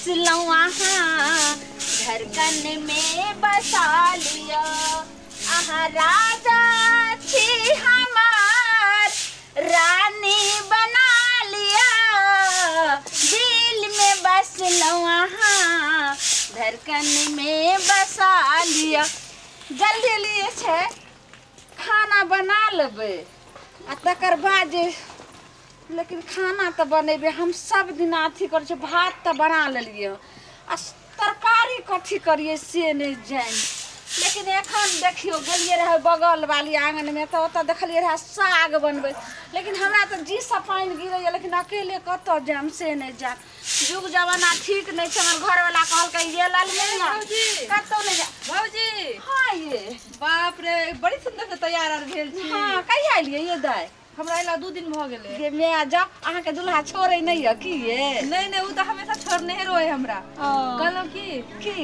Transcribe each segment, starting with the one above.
बसलौं अहाँ धड़कन में बसा लिया। अहाँ राजा छी हमार रानी बना लिया, दिल में बसलौं अहाँ धड़कन में बसा लिया। जल्दी लिए छै खाना बना लेबै आ तकर बाद जे, लेकिन खाना तऽ बनेबै हम सब दिन अथी करै छियै, भात तऽ बना लेलियै आ तरकारी कथी करियै से नहि जानि। लेकिन एखन देखियौ गेलियै रहै बगल वाली आङ्गनमे तऽ ओतऽ देखलियै रहै साग बनबै, लेकिन हमरा तऽ जीसँ पानि गिरैए, लेकिन अकेले कतऽ जायब से नहि जायब। युग जमाना ठीक नहि छै। हमर घरवला कहलकै ये ललियै कतौ नहि जा। भौजी हाँ ये बाप रे बड़ी सुन्दर से तैयार आर भेल छी। हाँ कहिया एलियै ये दाइ? हमरा अयला 2 दिन भऽ गेलै। गे माय जा, अहाँके दुल्हा छोड़ै नहि यऽ की ये? नहि नहि, ओ तऽ हमेशा छोड़ने रहै हमरा। कहलहुँ की की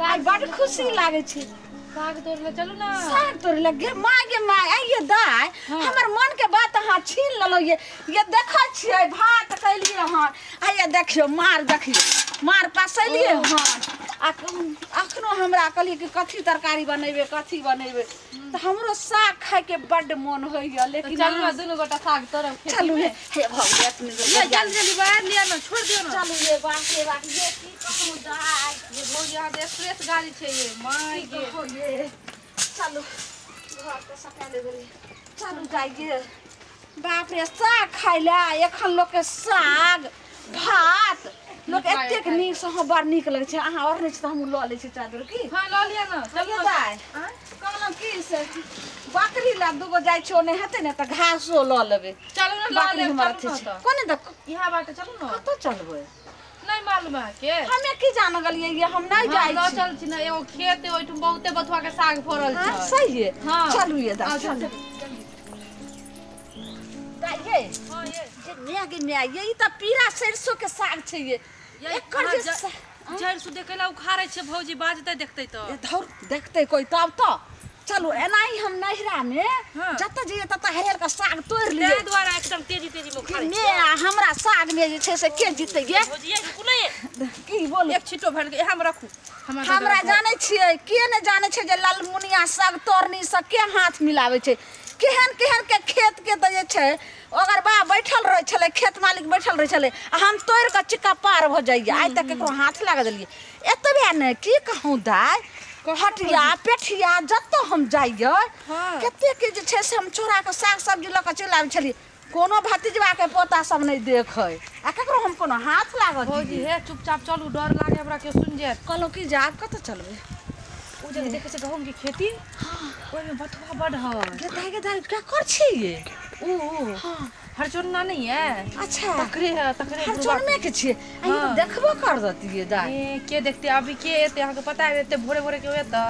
आइ बड खुशी लागै छै। साग तोड़ै लए चलू ना। साग तोड़ै लए? गे माय गे माय, आइये दाइ हमर मन के बात अहाँ छीन लेलहुँ। ये देखै छियै भात कैलियै हन, आइये देखियौ मार, देखियौ मार पसैलियै हन। आ अखनो हमरा कहलियै कि कथी तरकारी बनेबै कथी बनेबै, तऽ हमरो साग खायके बड्ड मोन होइए। लेकिन चलू ना दुनू गोटा साग तोड़ब। चलू हे हे भौजी अपने जल्दी जल्दी बाहर लिअ ना, छोड़ दियौ ना। चलू ये बाप रे बाप, ये की कहूँ दाइ, ये भौजी अहाँ एक्सप्रेस गाड़ी छै ये my गे। ये चलू घर के सकाले गेलियै, चलू जाइए। बाप रे साग खाय लए एखन लोकके साग भात लोक एतेक नीकसँ। हाँ बड़ नीक लगै छै। अहाँ ओढ़ने छी तऽ हमहूँ लऽ लै छी चादर की। हाँ लऽ लिअ ना। चलू दाइ कहलहुँ की से बकरी लए दूगो जाइ छियै, नहि हेतै ने तऽ घासो लऽ लेबै। चलू ने लऽ लेब। हमर अथी छै कोने तऽ इहाँ बाटे चलू ने। कतऽ चलबै? नहीं मालूम अहाँके? हमे की जान गेलियै ये, हम नहि जाइ छी। चल छी ने एगो खेत है ओहिठाम बहुते बथुआ के साग फड़ल छै। सही है। चलू ये दाइ चलू दाइ। ये हां ये जे माय गे माय, ये ई तऽ पीरा सरसों के साग छै। ये एकर जे जड़ सुदे कैला उखाड़ै छै भौजी, बाजतै देखतै तऽ धौर देखतै कोइ तब तऽ। चलू एनाही हम नैहरा में जतऽ जइयै ततऽ हरियर के साग तोड़ि लियै। ताहि दुआरे एकदम तेजी तेजी में उखाड़ै छी। हमरा साग में जे छै से के जीतै ये? भौजी ये रुकू ने, की बोलू एक छिटो भरि के इहाँ मे रखू। हमरा जानै छियै के नहि जानै छै जे ललमुनिया साग तोड़नी से के हाथ मिलाबै छै। केहन केहन के खेत के तऽ जे छै ओकर बा बैठल रहै छलै, खेत मालिक बैठल रहै छलै आ हम तोड़ि कऽ चिक्का पार भऽ जाइए। आइ तक केकरो हाथ लगा देलियै एतबे नहि। की कहूँ दाइ, हटिया पेठिया जतऽ हम जाइए कतेक जे छै से हम चोरा कऽ साग सब्जी लऽ कऽ चलि आबै छलियै। कोनो भतीजबाके पोता सब नहि देखै आ केकरो हम कोनो हाथ लागऽ भौजी हे चुपचाप चलू, डर लागे हमरा केओ सुनि जायत। कहलहुँ की जे आब कतऽ चलबै? ओ जे देखै छै गहूँम के खेती, ओहिमे बथुआ बड है। गे दाइ गे दाइ, क्या कर छी ये? ओ हरचोरना नहीं है? अच्छा तकरे है, तकरे हरचोरने के छियै। आ ये देखबो कर देतियै दाइ। ए के देखते अभी के एते अहाँके पता है एते भोरे भोरे के एतै।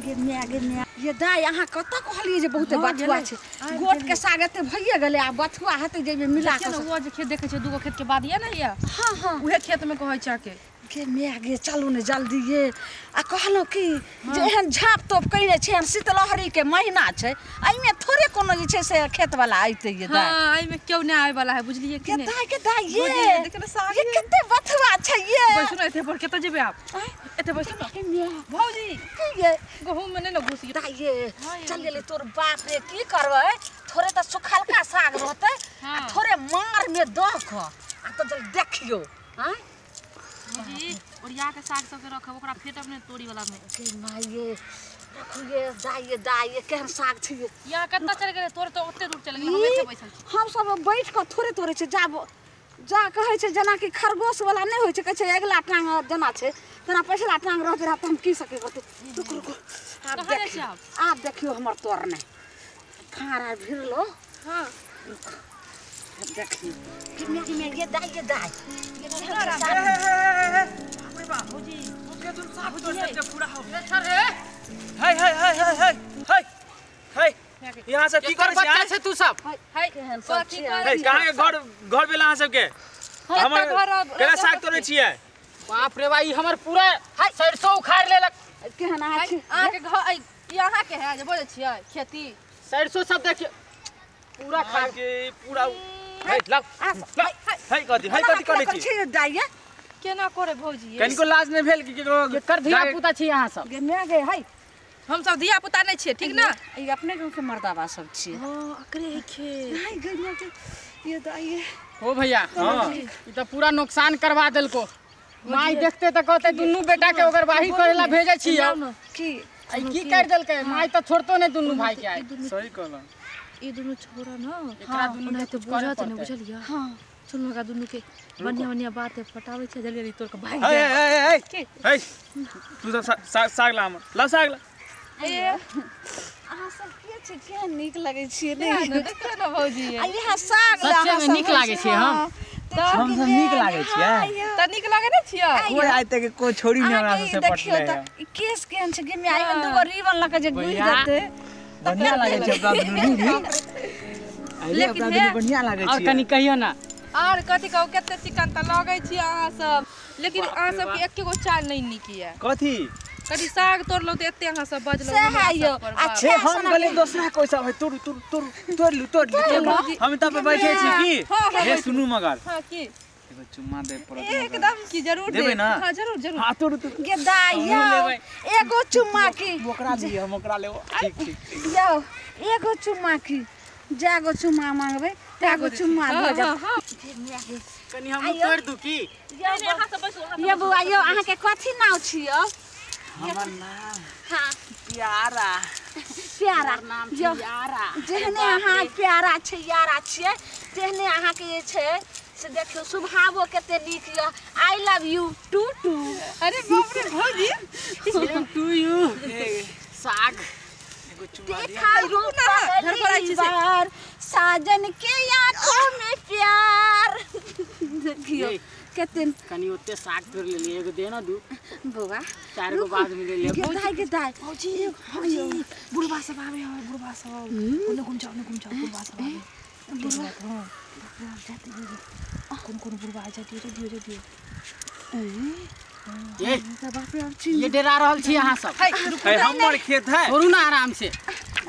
गे माय गे माय, ये दाइ अहाँ कतऽ कहलियै जे बहुते बथुआ छै? गोट के साग एते भइए गेलै आ बथुआ हेतै जे मिला कऽ। ओ जे खेत देखै छै दूगो खेत के बाद ये ने ये? हाँ हाँ उहे खेत में कहै छै अहाँके। गे माय गे चलू ने जल्दी ये। आ कहलहुँ की जे एहन झाँप तोप कयने छै, एहन शीतलहरी के महीना छै, एहिमे थोड़े कोनो जे छै से खेत वाला अयतै ये दाइ। हाँ एहिमे केओ नहि आबै वाला है, बुझलियै कि नहि? दाइ गे दाइ ये देखियौ ने साग ये कते बथुआ छै ये। बैसू ने एते पर, कतऽ जेबै आप? एते बैसू ने भौजी। की ये गहूँम में नहि ने घुसी दाइ ये। चल गेलै तोर बाप रे, की करबै? थोड़े तऽ सुखलका साग रहतै आ थोड़े मार में दऽ कऽ आ तऽ जल देखियौ। आँय भौजी ओरिया के साग सबके रखब, ओकरा फेटब नहि तोरी वाला में। गे माय ये रखू ये दाइ ये दाइ ये केहन साग छै ये? यहाँ कतऽ चलि गेलै? तोर तऽ ओते दूर चलि गेलै, हम एते बैसल छी। हम सब बैठ कऽ थोड़े तोड़ै छै। जाब जा कहै छै जेनाकि खरगोश वाला नहि होइ छै, कहै छै अगिला टांग जेना छै तेना पछिला टांग रहतै रहए तऽ हम की सकै करतै। रुकू रुकू आब देखियौ, आब देखियौ हमर तोड़ने फाड़ा भिड़लो। हाँ रुकू आब देखियौ कि माय ये दाइ ये दाइ ये केहन साग। भौजी हाय हाय हाय हाय हाय हाय हाय, यहाँ सब की करै बच्चा छै तू सब? हाय केहन सब छै? हे कहाँ के घर घर बेला अहाँ सबके? हमर केना साग तोड़ै छियै? बाप रे भाई, हमर पूरा सरसों उखाड़ लेलक। केहन अहाँ छी? अहाँके घर ई अहाँके है जे बजै छियै खेती? सरसों सब देखियौ पूरा खा के पूरा। हे लग हे कथी, हे कथी करै छी दाइ? केना करे भौजी कनिको लाज नहि भेल कि केकरो केकर धिया पुता छी अहाँ सब गे माय गे है हम सब धिया पुता नहीं छियै ठीक ना ई अपने गांव के मर्दाबा सब छियै हां अकरे है खेत नहीं गे माय गे ये तो आइए ओ भैया हां ई त पूरा नुकसान करवा देलको माई देखते त कहते दुन्नू बेटा के ओकर बाही करेला भेजै छी की आई की कर देलकै माई त छोड़तो नहीं दुन्नू भाई के आई सही कहला ई दुन्नू छोरा न एकरा दुन्नू के कुछ करे बुझत पड़तै नहीं बुझलियै हां सुन लगा दुन्नू के बढ़िया बढ़िया बात है पटाबै छै जल्दी जल्दी तोड़ के भाग हे जा हे हे हे तू सब साग ला हमर ला साग ला ए अहाँ सब के छै केहन नीक लगै छियै ने देखियौ न भौजी आ इएह साग ला सच्चे में नीक लागै छियै हम। हम सब नीक लागै छियै त नीक लागै नै छियै कोई आइ तक कोई छोड़ी नहीं हमरा सबसे देखियौ पटले त ई केस केहन छै गे माय में दूगो रिबन लऽ के जे घुरि जेतै बढ़िया लागै छै अपना दुनू भी लेकिन अपना दुनू बढ़िया लागै और छै कनी कहियो ना और कथी कहू कते चिकन त लगै छी अहाँ सब लेकिन अहाँ सब के एके गो चाल नहीं नीक ये कथी कथी साग तोड़लहुँ त एते अहाँ सब बजलहुँ सएह हमरा यौ, सब पर, आ बाप। हे हम कहलियै दोसरा कोई सब है तोड़ तोड़ तोड़ तोड़ लू तोड़ लू हम तब पे बैठे छी की हाँ, हाँ, हे सुनू मगर हाँ की एगो चुम्मा दे पड़त मगर। एकदम की जरूर देबै देब ना? हाँ जरूर जरूर हाँ तोड़ तोड़ गे दाइ यौ एगो चुम्मा की ओकरा दिए हम ओकरा लेबो ठीक ठीक यौ एगो चुम्मा की जागो चुम्मा मांगबै तागो चुम्मा भऽ जायत हाँ कनी हम तोड़ दू की नहीं अहाँ सब बैसू अहाँ यौ बौआ यौ अहाँके कथी नाम छियौ हमर नाम हाँ प्यारा प्यारा यौ जेहने अहाँ प्यारा छै यारा छियै तेहने अहाँके जे छै से देखियौ स्वभावो कते नीक यऽ I love you too too अरे बाप रे भौजी सेम टू you साग एगो चुम्मा दिया देखा रुकू ना, घर पर आइ छी से। बार साजन के आंखों में प्यार देखियौ ये। कते कनी ओते साग तोड़ लेलियै एगो दे ना दू बौआ चार गो बाद में ले लेब गे दाइ गे दाइ भौजी भौजी बुढ़वा सब आवे है बुढ़वा सब ओने घुम जाओ ओने घुम जाओ बुढ़वा सब आवे बुढ़वा हां कोन कोन बुढ़वा आ जाय दियो दियो दियो ये बाप रे ये डरा रहल छी अहाँ सब है रुकू हे हमर खेत है छोड़ू ना आराम से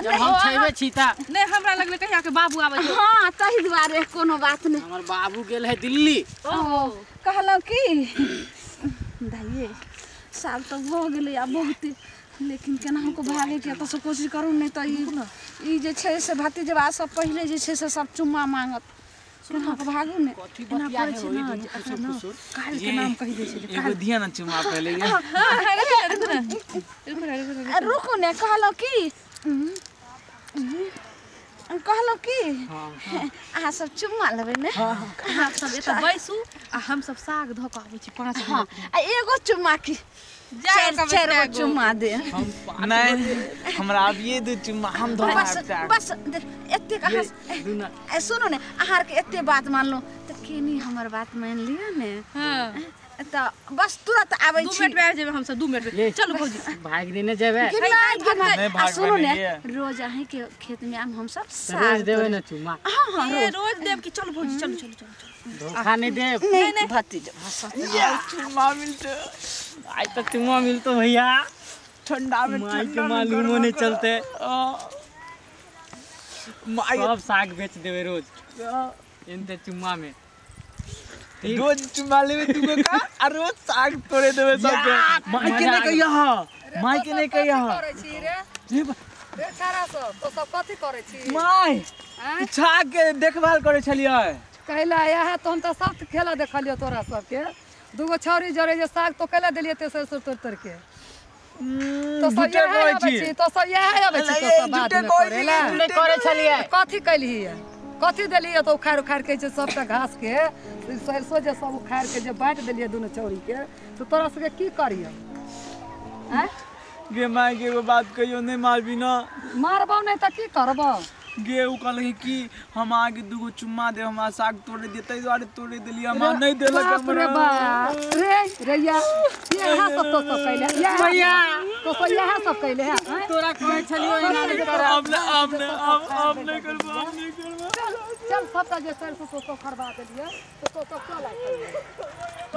जब हम छैबे छी त नहीं हमरा लगले कहिया के बाबू आवे छै हाँ ताहि दुआरे कोनो बात नहि हमर बाबू गेल है दिल्ली ओहो कहलहुँ की दाइये साल तऽ भऽ गेलै आब बहुते लेकिन केनाहुको भागैके एतऽसँ कोशिश करू नहि तऽ ई जे छै से भतीजवा सब पहिले जे छै से सब चुम्मा मांगत केनाहुको भागू ने कथी एना बतिया करै है छै ओही ना दुनू जे खुसुर अखन ना खुसुर काल्हि के नाम कहि दै छै जे एगो दिया ना चुम्मा पहले ये हां रुकू ना रुकू ना रुकू ना रुकू ना आ, रुकू ने कहलहुँ की कहलहुँ की अहाँ सब चुम्मा लेबै ने अहाँ सब एतऽ बैसू आ हम सब साग धऽ कऽ आबै छी 5 हाँ मिनट आ एगो चुम्मा की जाए चारि चारि गो चुम्मा दे नहीं हमरा अबिये दू चुम्मा हम धोखा बस बस एतेक अहाँ ए, सुनू ने अहाँ आरके एते बात मानलहुँ तऽ केनी हमर बात मानि लिअ ने हां तऽ बस तुरंत आबै 2 छी मिनट में आबि जेबै हम सब 2 मिनट में चलू भौजी भाग देने जेबे कि नहि, कि नहि। नहि आ भागबै सुनू ने नहि ये। रोज अहीँके खेतमे आम हमसब त रोज साग देबे ना चुम्मा हाँ हाँ ए रोज देब कि चलू भौजी चलू चलू चलू चलू धोखा नहीं देब नहीं नहीं भतीजा चुम्मा मिलते आज तक चुम्मा मिलतो भैया ठंडा में माई के ठंडा में मालूमो गरमा नहीं चलते माई सब साग बेच देबे रोज इनते चुम्मा में रोज चुम्मा लेबे दूगो का आ रोज साग तोड़े देबे सबके माई के नहीं कहिया माई के नहीं कहिया करै छी रे रे छाड़ा सब तो सब कथी करै छी माई छाग के देखभाल करै छलियै कैला आया तो हम तऽ सब खेला देखलियो तोरा सबके दूगो छौरी जरे जे साग तो कैला देलियै ते सरिसो तोड़ तोड़ के तो सब झूठे इएह कहै आबै छी। छी तो सब इएह आबै छी तो सब झूठे बादमे कहै छी, करैला नहीं करे छलियै कथी कैलही कथी देलियै तो उखाड़ि उखाड़ि के जे सबटा घास के सरिसो जे सब उखाड़ि के जे बाँटि देलियै दुनू छौरी के तो तोरा सबके की करियौ आँय गे माई के एगो बात कहियो नहीं मारबी ना मारबौ नहि तऽ की करबौ गे उ कहलकै कि हम अहाँके दूगो चुम्मा देब हमरा साग तोड़े दियै ताहि दुआरे तोड़े देलियै हमरा नहीं देलक बाप रे हमरा बाप रे रैया इएह सब तो सब कैले भैया तो सब इएह सब कैले है आँय? तोरा कहै छलियो एना नहीं कर अब नहीं अब नहीं अब नहीं करबो अब नहीं करबो चल चल सबटा जे सरिसो तो सब खरबा देलियै तो सब चल आइ।